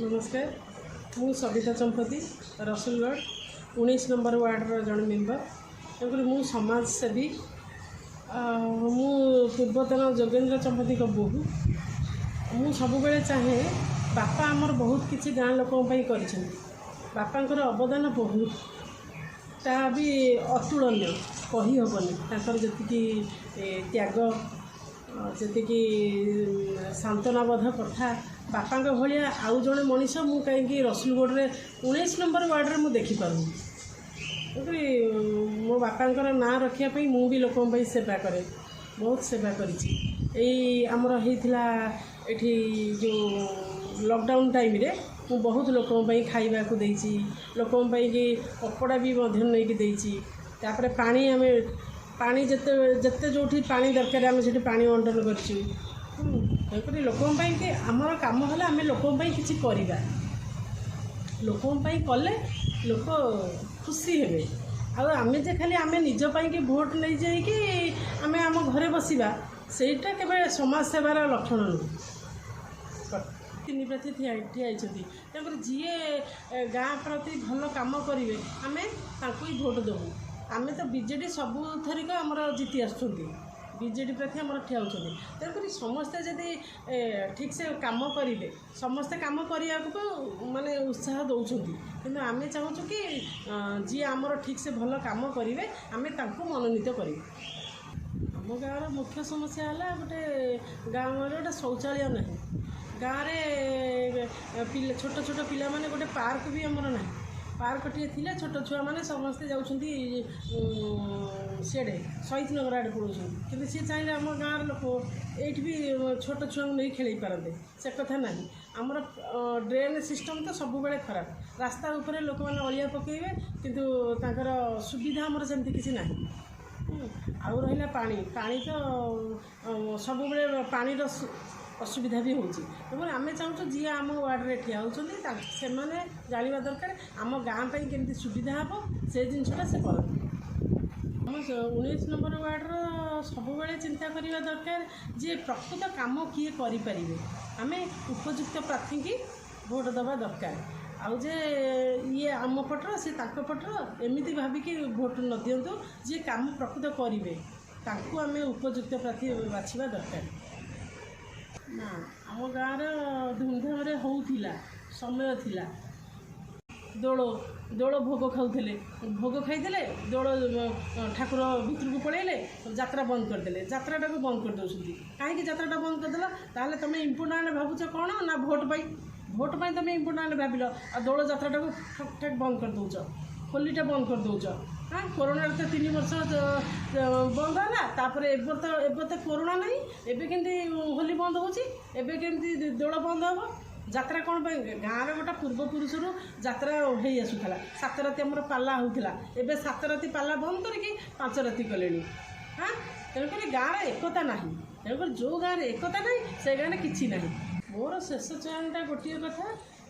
ନମସ୍କାର, ମୁଁ ସବିତା ଚମ୍ପତି, ରସୁଲଗଡ଼ 19 ନମ୍ବର ୱାର୍ଡ଼ର ଜଣେ ମେମ୍ବର। ତେଣୁକରି ମୁଁ ସମାଜସେବୀ। ଆଉ ମୁଁ ପୂର୍ବତନ ଯୋଗେନ୍ଦ୍ର ଚମ୍ପତିଙ୍କ ବୋହୂ। ମୁଁ ସବୁବେଳେ ଚାହେଁ, ବାପା ଆମର ବହୁତ କିଛି ଗାଁ ଲୋକଙ୍କ ପାଇଁ କରିଛନ୍ତି। ବାପାଙ୍କର ଅବଦାନ ବହୁତ, ତାହା ବି ଅତୁଳନୀୟ, କହିହେବନି। ତାଙ୍କର ଯେତିକି ତ୍ୟାଗ, ଯେତିକି ସାନ୍ତ୍ୱନାବୋଧ କଥା, ବାପାଙ୍କ ଭଳିଆ ଆଉ ଜଣେ ମଣିଷ ମୁଁ କାହିଁକି ରସୁଲଗଡ଼ରେ 19 ନମ୍ବର ୱାର୍ଡ଼ରେ ମୁଁ ଦେଖିପାରୁନି। ତେଣୁକରି ମୋ ବାପାଙ୍କର ନାଁ ରଖିବା ପାଇଁ ମୁଁ ବି ଲୋକଙ୍କ ପାଇଁ ସେବା କରେ, ବହୁତ ସେବା କରିଛି। ଏଇ ଆମର ହେଇଥିଲା ଏଠି ଯେଉଁ ଲକଡାଉନ୍ ଟାଇମ୍ରେ, ମୁଁ ବହୁତ ଲୋକଙ୍କ ପାଇଁ ଖାଇବାକୁ ଦେଇଛି, ଲୋକଙ୍କ ପାଇଁକି କପଡ଼ା ବି ମଧ୍ୟ ନେଇକି ଦେଇଛି। ତାପରେ ପାଣି, ଆମେ ପାଣି ଯେତେ ଯେତେ ଯେଉଁଠି ପାଣି ଦରକାର, ଆମେ ସେଠି ପାଣି ବଣ୍ଟନ କରିଛୁ। ତେଣୁକରି ଲୋକଙ୍କ ପାଇଁକି ଆମର କାମ ହେଲା ଆମେ ଲୋକଙ୍କ ପାଇଁ କିଛି କରିବା। ଲୋକଙ୍କ ପାଇଁ କଲେ ଲୋକ ଖୁସି ହେବେ। ଆଉ ଆମେ ଯେ ଖାଲି ଆମେ ନିଜ ପାଇଁକି ଭୋଟ୍ ନେଇଯାଇକି ଆମେ ଆମ ଘରେ ବସିବା, ସେଇଟା କେବେ ସମାଜ ସେବାର ଲକ୍ଷଣ ନୁହେଁ। ତିନି ପ୍ରାର୍ଥୀ ଠିଆ ଠିଆ ହେଇଛନ୍ତି। ତେଣୁକରି ଯିଏ ଗାଁ ପ୍ରତି ଭଲ କାମ କରିବେ, ଆମେ ତାଙ୍କୁ ହିଁ ଭୋଟ୍ ଦେବୁ। ଆମେ ତ ବିଜେଡ଼ି ସବୁଥରିକ ଆମର ଜିତି ଆସୁଛନ୍ତି। ବିଜେଡ଼ି ପ୍ରାର୍ଥୀ ଆମର ଠିଆ ହେଉଛନ୍ତି। ତେଣୁକରି ସମସ୍ତେ ଯଦି ଠିକ୍ସେ କାମ କରିବେ, ସମସ୍ତେ କାମ କରିବାକୁ ମାନେ ଉତ୍ସାହ ଦେଉଛନ୍ତି। କିନ୍ତୁ ଆମେ ଚାହୁଁଛୁ କି ଯିଏ ଆମର ଠିକ୍ସେ ଭଲ କାମ କରିବେ, ଆମେ ତାଙ୍କୁ ମନୋନୀତ କରିବୁ। ଆମ ଗାଁର ମୁଖ୍ୟ ସମସ୍ୟା ହେଲା, ଗୋଟେ ଗାଁରେ ଗୋଟେ ଶୌଚାଳୟ ନାହିଁ। ଗାଁରେ ପିଲା, ଛୋଟ ଛୋଟ ପିଲାମାନେ, ଗୋଟେ ପାର୍କ ବି ଆମର ନାହିଁ। ପାର୍କଟିଏ ଥିଲେ ଛୋଟ ଛୁଆମାନେ ସମସ୍ତେ ଯାଉଛନ୍ତି ସିଆଡ଼େ ଶହୀଦନଗର ଆଡ଼େ ପଳାଉଛନ୍ତି। କିନ୍ତୁ ସିଏ ଚାହିଁଲେ ଆମ ଗାଁର ଲୋକ ଏଇଠି ବି ଛୋଟ ଛୁଆଙ୍କୁ ନେଇ ଖେଳେଇ ପାରନ୍ତେ, ସେ କଥା ନାହିଁ। ଆମର ଡ୍ରେନ୍ ସିଷ୍ଟମ୍ ତ ସବୁବେଳେ ଖରାପ। ରାସ୍ତା ଉପରେ ଲୋକମାନେ ଅଳିଆ ପକାଇବେ, କିନ୍ତୁ ତାଙ୍କର ସୁବିଧା ଆମର ସେମିତି କିଛି ନାହିଁ। ଆଉ ରହିଲା ପାଣି। ପାଣି ତ ସବୁବେଳେ ପାଣିର ଅସୁବିଧା ବି ହେଉଛି। ତେଣୁ ଆମେ ଚାହୁଁଛୁ, ଯିଏ ଆମ ୱାର୍ଡ଼ରେ ଠିଆ ହେଉଛନ୍ତି, ସେମାନେ ଜାଣିବା ଦରକାର ଆମ ଗାଁ ପାଇଁ କେମିତି ସୁବିଧା ହେବ, ସେ ଜିନିଷଟା ସେ କରନ୍ତି। ଆମ 19 ନମ୍ବର ୱାର୍ଡ଼ର ସବୁବେଳେ ଚିନ୍ତା କରିବା ଦରକାର ଯେ ପ୍ରକୃତ କାମ କିଏ କରିପାରିବେ, ଆମେ ଉପଯୁକ୍ତ ପ୍ରାର୍ଥୀକି ଭୋଟ ଦେବା ଦରକାର। ଆଉ ଯେ ଇଏ ଆମ ପଟର, ସେ ତାଙ୍କ ପଟର, ଏମିତି ଭାବିକି ଭୋଟ ନ ଦିଅନ୍ତୁ। ଯିଏ କାମ ପ୍ରକୃତ କରିବେ, ତାଙ୍କୁ ଆମେ ଉପଯୁକ୍ତ ପ୍ରାର୍ଥୀ ବାଛିବା ଦରକାର। ନା, ଆମ ଗାଁର ଧୁମଧାମରେ ହେଉଥିଲା। ସମୟ ଥିଲା, ଦୋଳ ଦୋଳ ଭୋଗ ଖାଉଥିଲେ। ଭୋଗ ଖାଇଦେଲେ, ଦୋଳ ଠାକୁର ଭିତରକୁ ପଳେଇଲେ, ଯାତ୍ରା ବନ୍ଦ କରିଦେଲେ। ଯାତ୍ରାଟାକୁ ବନ୍ଦ କରିଦେଉଛନ୍ତି। କାହିଁକି ଯାତ୍ରାଟା ବନ୍ଦ କରିଦେଲ? ତାହେଲେ ତୁମେ ଇମ୍ପୋର୍ଟାଣ୍ଟ ଭାବୁଛ କ'ଣ ନା ଭୋଟ ପାଇଁ। ଭୋଟ ପାଇଁ ତୁମେ ଇମ୍ପୋର୍ଟାଣ୍ଟ ଭାବିଲ ଆଉ ଦୋଳ ଯାତ୍ରାଟାକୁ ଠକ୍ ଠାକ୍ ବନ୍ଦ କରିଦେଉଛ, ହୋଲିଟା ବନ୍ଦ କରିଦେଉଛ। ହଁ, କରୋନାରେ ତ 3 ବର୍ଷ ବନ୍ଦ ହେଲା। ତାପରେ ଏବେ ତ କରୋନା ନାହିଁ। ଏବେ କେମିତି ହୋଲି ବନ୍ଦ ହେଉଛି? ଏବେ କେମିତି ଦୋଳ ବନ୍ଦ ହେବ? ଯାତ୍ରା କ'ଣ ପାଇଁ? ଗାଁର ଗୋଟେ ପୂର୍ବପୁରୁଷରୁ ଯାତ୍ରା ହେଇ ଆସୁଥିଲା। 7 ରାତି ଆମର ପାଲା ହେଉଥିଲା। ଏବେ 7 ରାତି ପାଲା ବନ୍ଦ କରିକି 5 ରାତି କଲେଣି। ହଁ, ତେଣୁକରି ଗାଁର ଏକତା ନାହିଁ। ତେଣୁକରି ଯେଉଁ ଗାଁରେ ଏକତା ନାହିଁ, ସେ ଗାଁରେ କିଛି ନାହିଁ। ମୋର ଶେଷ ଚୟନଟା ଗୋଟିଏ କଥା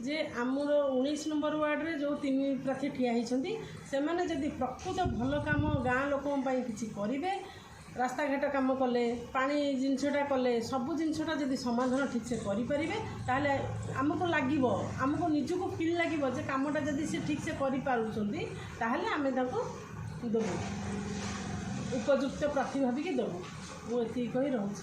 ଯେ ଆମର 19 ନମ୍ବର ୱାର୍ଡ଼ରେ ଯେଉଁ ତିନି ପ୍ରାର୍ଥୀ ଠିଆ ହେଇଛନ୍ତି, ସେମାନେ ଯଦି ପ୍ରକୃତ ଭଲ କାମ ଗାଁ ଲୋକଙ୍କ ପାଇଁ କିଛି କରିବେ, ରାସ୍ତାଘାଟ କାମ କଲେ, ପାଣି ଜିନିଷଟା କଲେ, ସବୁ ଜିନିଷଟା ଯଦି ସମାଧାନ ଠିକ୍ସେ କରିପାରିବେ, ତାହେଲେ ଆମକୁ ଲାଗିବ, ଆମକୁ ନିଜକୁ ଫିଲ୍ ଲାଗିବ ଯେ କାମଟା ଯଦି ସେ ଠିକ୍ସେ କରିପାରୁଛନ୍ତି, ତାହେଲେ ଆମେ ତାଙ୍କୁ ଦେବୁ, ଉପଯୁକ୍ତ ପ୍ରାର୍ଥୀ ଭାବିକି ଦେବୁ। ମୁଁ ଏତିକି କହି ରହୁଛି।